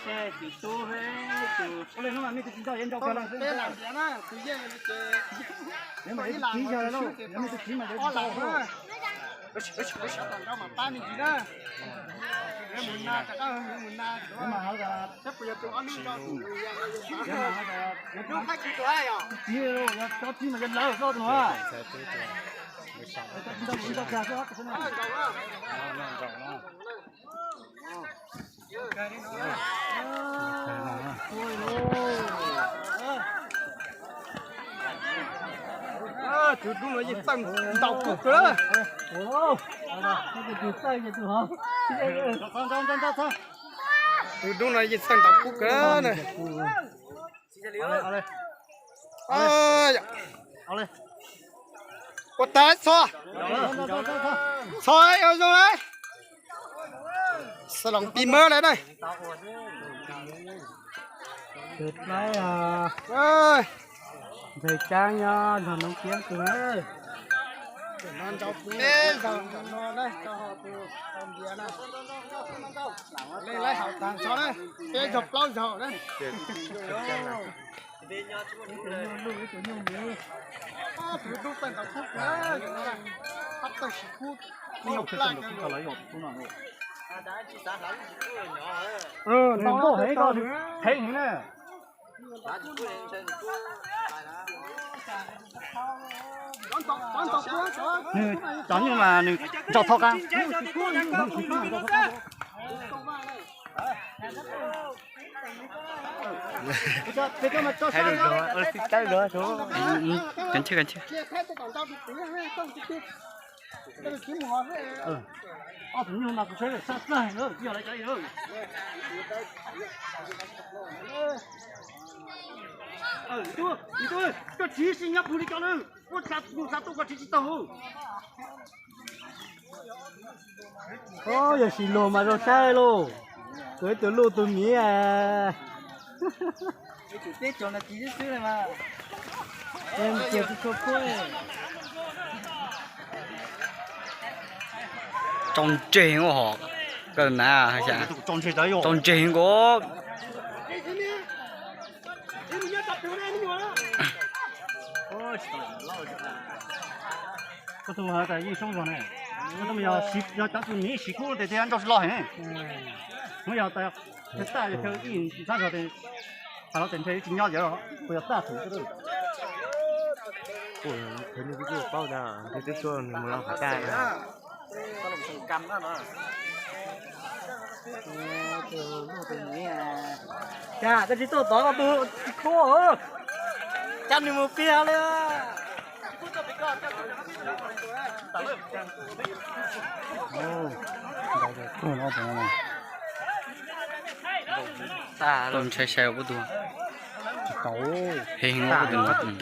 Ces tus tub thiab tus, ua li hnub no nej tus txiv ntxawm yeej nrau kawg los xwb. Peb lam ntiav na, tus yeej li ces, yog mas tus txiv yog lawm, yog nej tus txiv mas yuav tsis tau na. Tom nrau mas pab me ntsis na. Yuav mus na, rov qab mus na, yuav mas hov tas, saib puas yog tus ob lub nrau tus, yuav mas hov tas, yuav tus txiv, yog cov txiv mas yog lawv xwb tus no. Cov txiv ntxawm tsis tau kag xwb. Tus dub no yeej txawj ntaus kub kawg. Tus dub no yeej txawj ntaus kub kawg na. Ua tas txho, txho ua zoo na. Xav loos pis mawb lawm na. Ntxhais Tsaab nyob zos Noob Kiab tus na. Peb zaug no na, tus ntiav na, leej laib haum tag nrho na, peb zaug plaub zaug na. Tus dub txawj ntaus kub kawg, tab txawj siv kub. Nws ntaus heev koj, nws heev heev na. Nws cov nyuj mas nws nrog thauj qab. Ob tug nyuj mas kuv saib sab tag, yog lawv cov li. Koj tsiv si nyob pug li cov lawm, ua xav mus xav tuaj koj tsiv tsis tau. Yog sis luag mas zoo saib lauj, tus ib tug luj tus miv. Tso ntseg ua hom, koj na, tso ntseg nkaus. Koj tus yeej soob zog ne, koj tus yog cov tus miv siv kub tes thiab nrauj loj heev. Hnub yog tas, taj yog chaw ib ntxhab zog tes, tas los tes ntshe tsis nyob yawm, kuv yog taj thaum paub tas ntshe twb tuaj nws mus lov qhov taj. Cas koj tsis tuaj tod koj pw tsis kub, cas nws mus piag li. Ntshai sai ua tus, heev ua tus,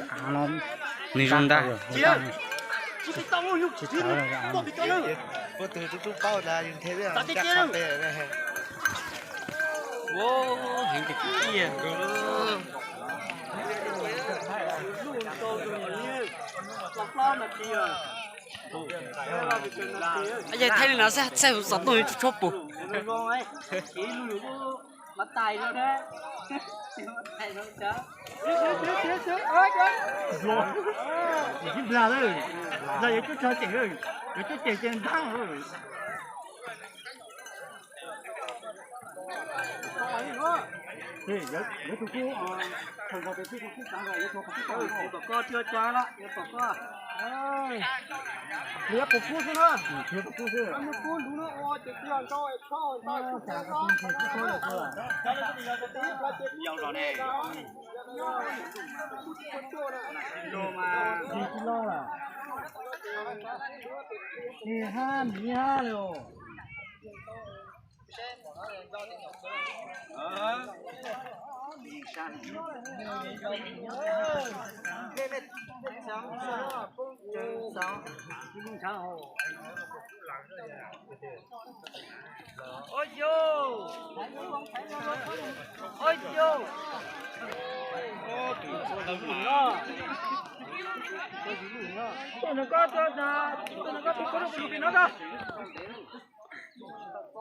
nws zoo ntag. Heev tiag tiag. Yog thaij li no xwb txhaj xov tooj yuav tshuab pum. Ib nplag lawm, nplag yuav cuab tsov cem, yuav cuab cem ces ntaab. Yuav tus kub, yuav tus kub, yuav tus kub, yuav tus kub xwb na, tus kub xwb. Tig hab miv hab li os.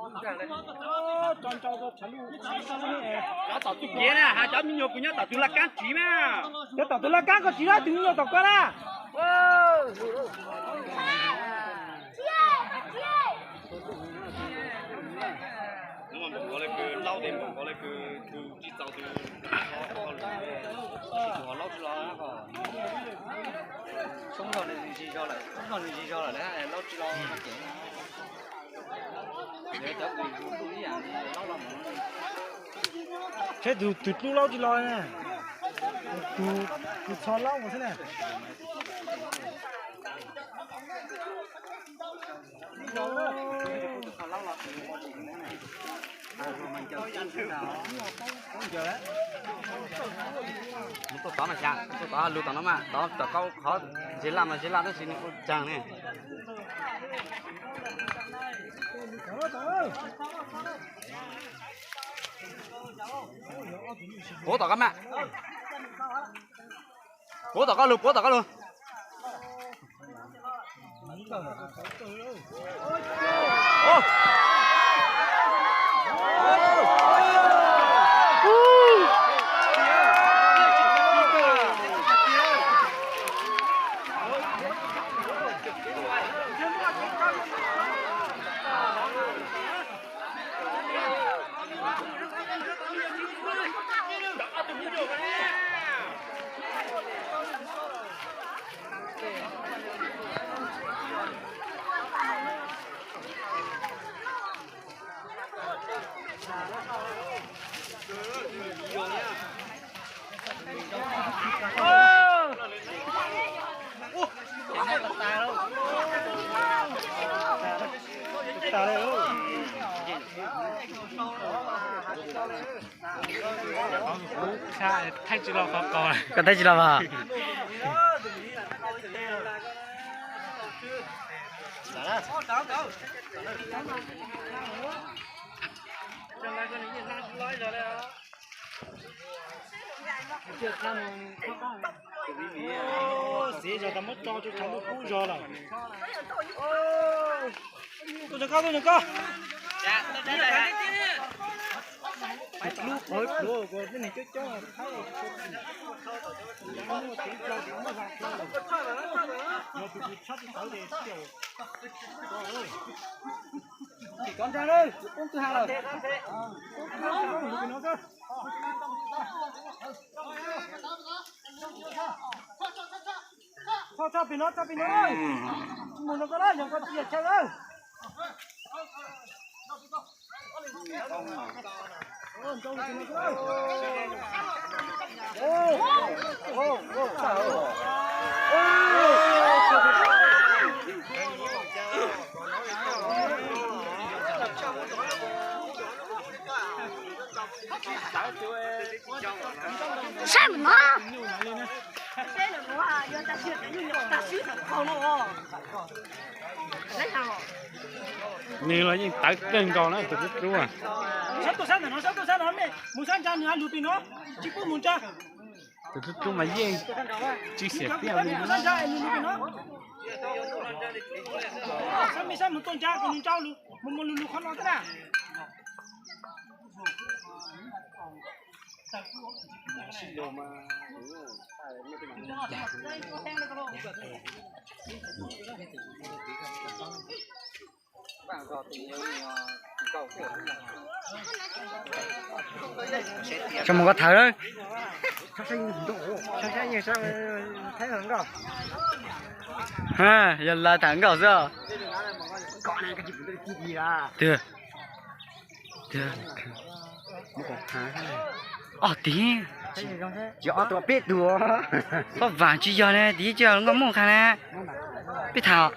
Cov tom tus kiv na, cov me nyuam kws nyob tom tus laj kab tsiv na. Cov tom tus laj kab koj tsiv na, tus me nyuam tom koj na. Npam nkaus le kws laub, npam nkaus le kws tsis txaus tus ho laub tsis los. Toob zog nws zis zog lawm, toob zog nws zis zog lawm na, laub tsis los. Saib tus twg dlub laub tsis los na. Tus, tus txho laub mus xwb na. Tuaj tod mas xyov, tuaj tod lug tom no mas, tod tom koj qhov zeb laj mas zeb laj tab sis nws ua caag ne. Puab tom koj mas. Puab tom koj lug, puab tom koj lug. Koj thaij tsis los mas. Xiv zog tas muab tso rau tshav ntuj kub zog lawm. Tuaj nrog koj, tuaj nrog koj. Lub qhov pluav kuv tej neeg coob coob thaib, muaj txiv tau tsis muaj zog tau, yog tus kws tshab tsis tawv ces caum. Tim kov nrag lawm, poob twb ha lawm. Txhob txhob pem no, txhob pem no, tsis mus no koj lawm, yog koj tsis yog chaw lawm. Saib mus no. Nws los yeej tawv kawg nkaus na tus tub tub. Sab tuaj sab ntawm no, sab tuaj sab no, mus sab ntsa nws lug pem no, tsis pub mus ntsa. Tus tub tub mas yeej tsis xiam tiag li. Sab me sab mus tuaj ntsa, mus ntsa lug, mus mus lug lug qhov no xwb na. Tso mus koj thawv. Yog lawv thawv nkaus xwb. Ob tiv, tsis ob tug peb tug. Koj vaam tsis yog ne, tiv tsis yog nkauj muj qha na. Peb tham.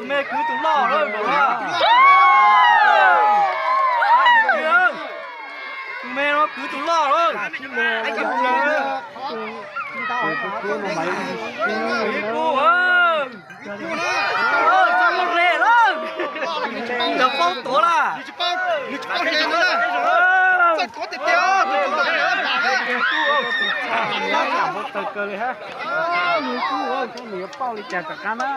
Me kwv tus loj lawm npaum no. Tus me no kwv tus loj lawm. Ib kuv, txog loj lawm. Ntawd paub tuav lawm. Txawj kov tiag tiag. Txawj kov tiag tiag. Txawj kov tiag tiag. Txawj kov tiag tiag. Nws kuj ua nws yuav pauj li cas tom qab na.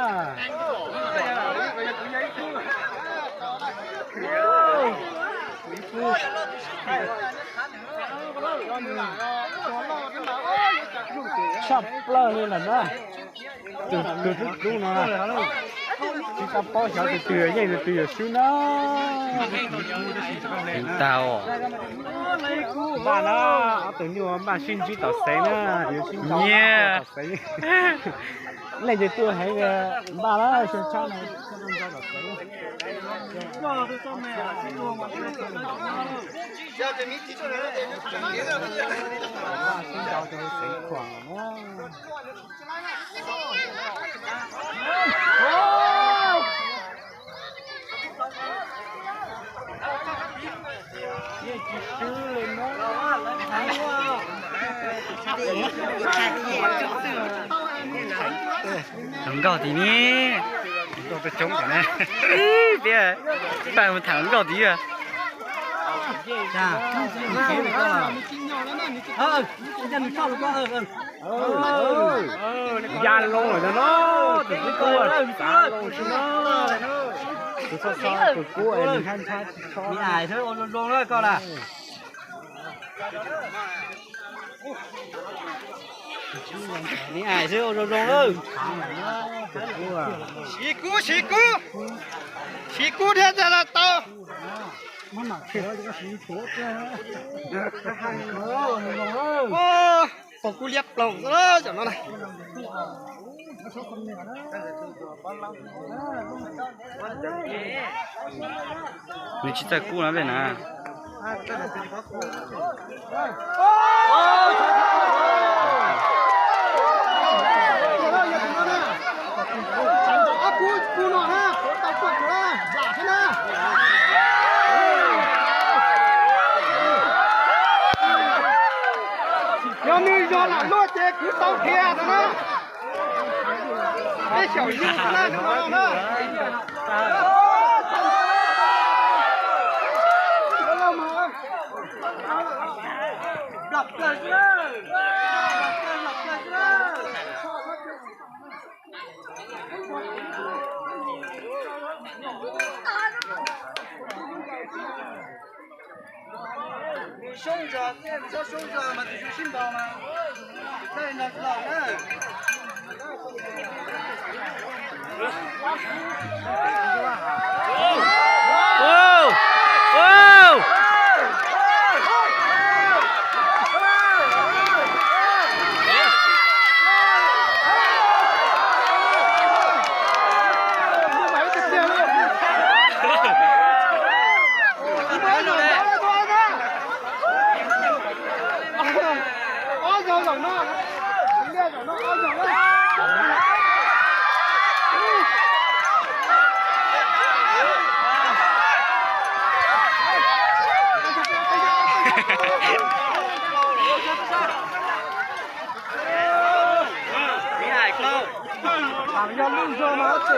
Tshaj plaws li lawm na. Tus, tus twb kub no tsis tau paub xyov tus twg yeej tus twg yuav swb na. Tag os. Npaj na, ob tug nyuj npaj sib ntsib tom xeev na, yuav sib ntaus nyiaj tom xeev. Leej twg tuaj heev npaj na, xyoo tshab no. Sib ntaus rau xeev khuam na. Hluas nkauj tid ne, nkauj coob coob na. Peb pab mus tham hluas nkauj tid. Ya loo lawm no, tus twb kub xav loo xwb na. Tus txhob txhob tus kub es nws ntshai ntshai tsis txhob. Ais xwb ua zoo zoo na koj na. Ais xwb ua zoo zoo na. Siv kub, siv kub, siv kub thiab tag los tau. Pom kuv liab plaus xwb tam no na. Nws tsis txawj kub no peb na. Yog nws yog lam luaj ces kuv tau qhia no na. Peb xyaum yus na, no na. Soob zog, soob zog mas tus sib ntaus mas.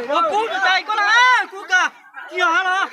Ua kub tus cai koj na, kub ka, kiag ha los.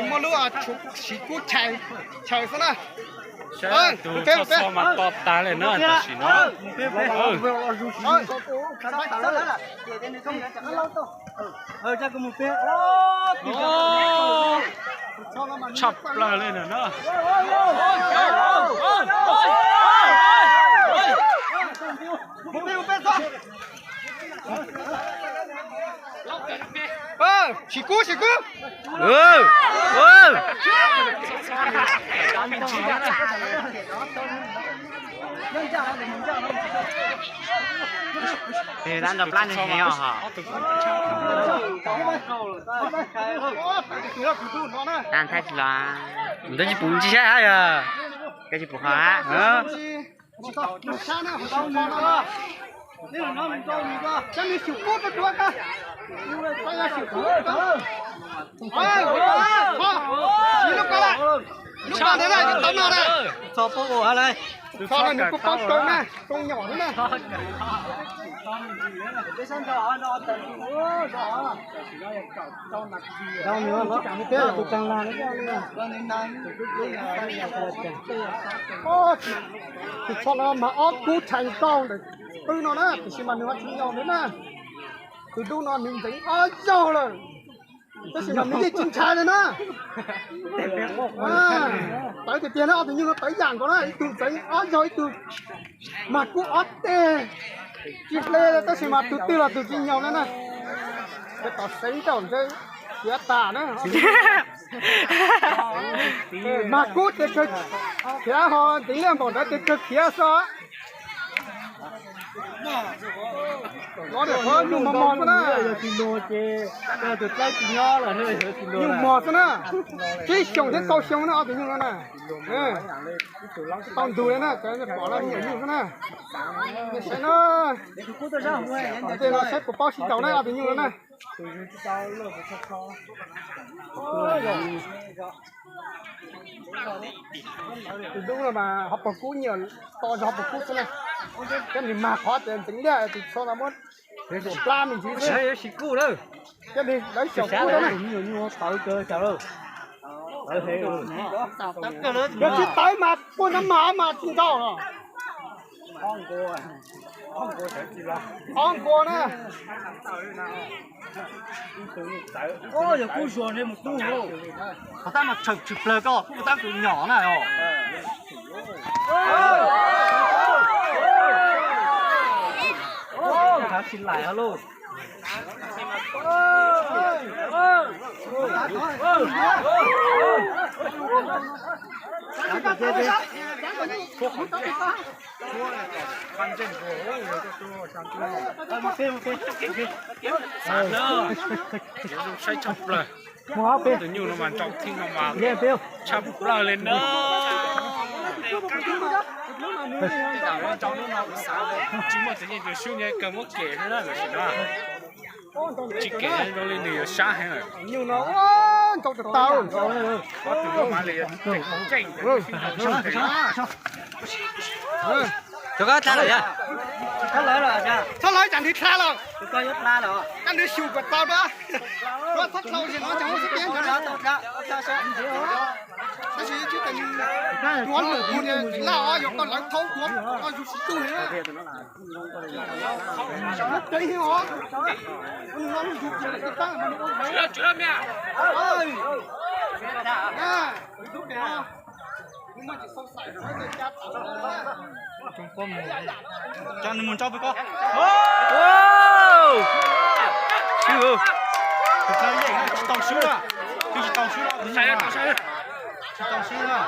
Muaj lub siv kub chaws xwb na. Tus txhob txhob mas to tas li na tam sim no. Tshaj plaws li na. Sim kub, sim kub. Dab nrog plab nws heev os. Tag nthab tsis los. Ntawd tsis pum ntsis saib hab yog. Koj tsis pum qhov hab. Tus tsho no mas ob kub tshee nkaus ntawm qwj no na, tiam sis mas nws ho tsis nyaum li na. Tus dub no nws ntxeev ob zaug lawm, tab sis mas nws yeej tsis ntshai li na. Tawv tiag tiag na, ob tug nyuj no tawv yam nkaus na, ib tug ntxeev ob zaug, ib tug mag kub ob teg. Tsis hle tab sis mas tus twg los tus tsis nyaum li na. Peb tos xeeb nrauj ntseb khiav tas na. Mag kub ces kawg khiav, ho ntxeev liaj npaum ntawd ces kawg khiav xwb. Los niam qhuav nyuj mos mos xwb na. Nyuj mos xwb na. Tsib xyoos thiab rau xyoo na ob tug nyuj no na. Tau ntug li na, cov pom no nyuam nyuj xwb na. Nej saib no, tej no saib puas paub sib ntaus na ob tug nyuj no na. Tus dub no mas ho pog kub nyiam to zog ho pog kub xwb na. Thiab nws mag qhov tias ntxeev liaj tus tsho no muab plab me ntsis xwb. Thiab nws lawv xyaum kub na. Yog tsis tawv mas puag nab mag mas tsis nkaus los. Ob nkuas na. Yog kub zuag ne mus tub. Qhov tab mas tshawm tshwm plawg koj kub tab kws nyom na os. Tsis laim lauj. Saib tshaj plaws. Tus nyuj no mas ntsaum thij no mas tshaj plaws li na. Tej zaum lub ntsaum lub no kuv xav tsis muaj txiv nyeej tus sub nyob kawg muab kem xwb na, tam sim no tsis kem zoo li nws yuav sab heev lawm. Nyuj no ntsaum tau tau. Ob tug no mas li txeem tseej. Txhob lawv tsam nws dlha lawm, koj nws xyum kom tau na. Txhob dlhau li no, tab sis tsis tas nws tuav lwm tus lawv thaub tuav koj yus tsis tuj li na. Coj nws mus ntsaub peb koj. Tsis tau swb na, tsis tau swb na, tsis tau swb na.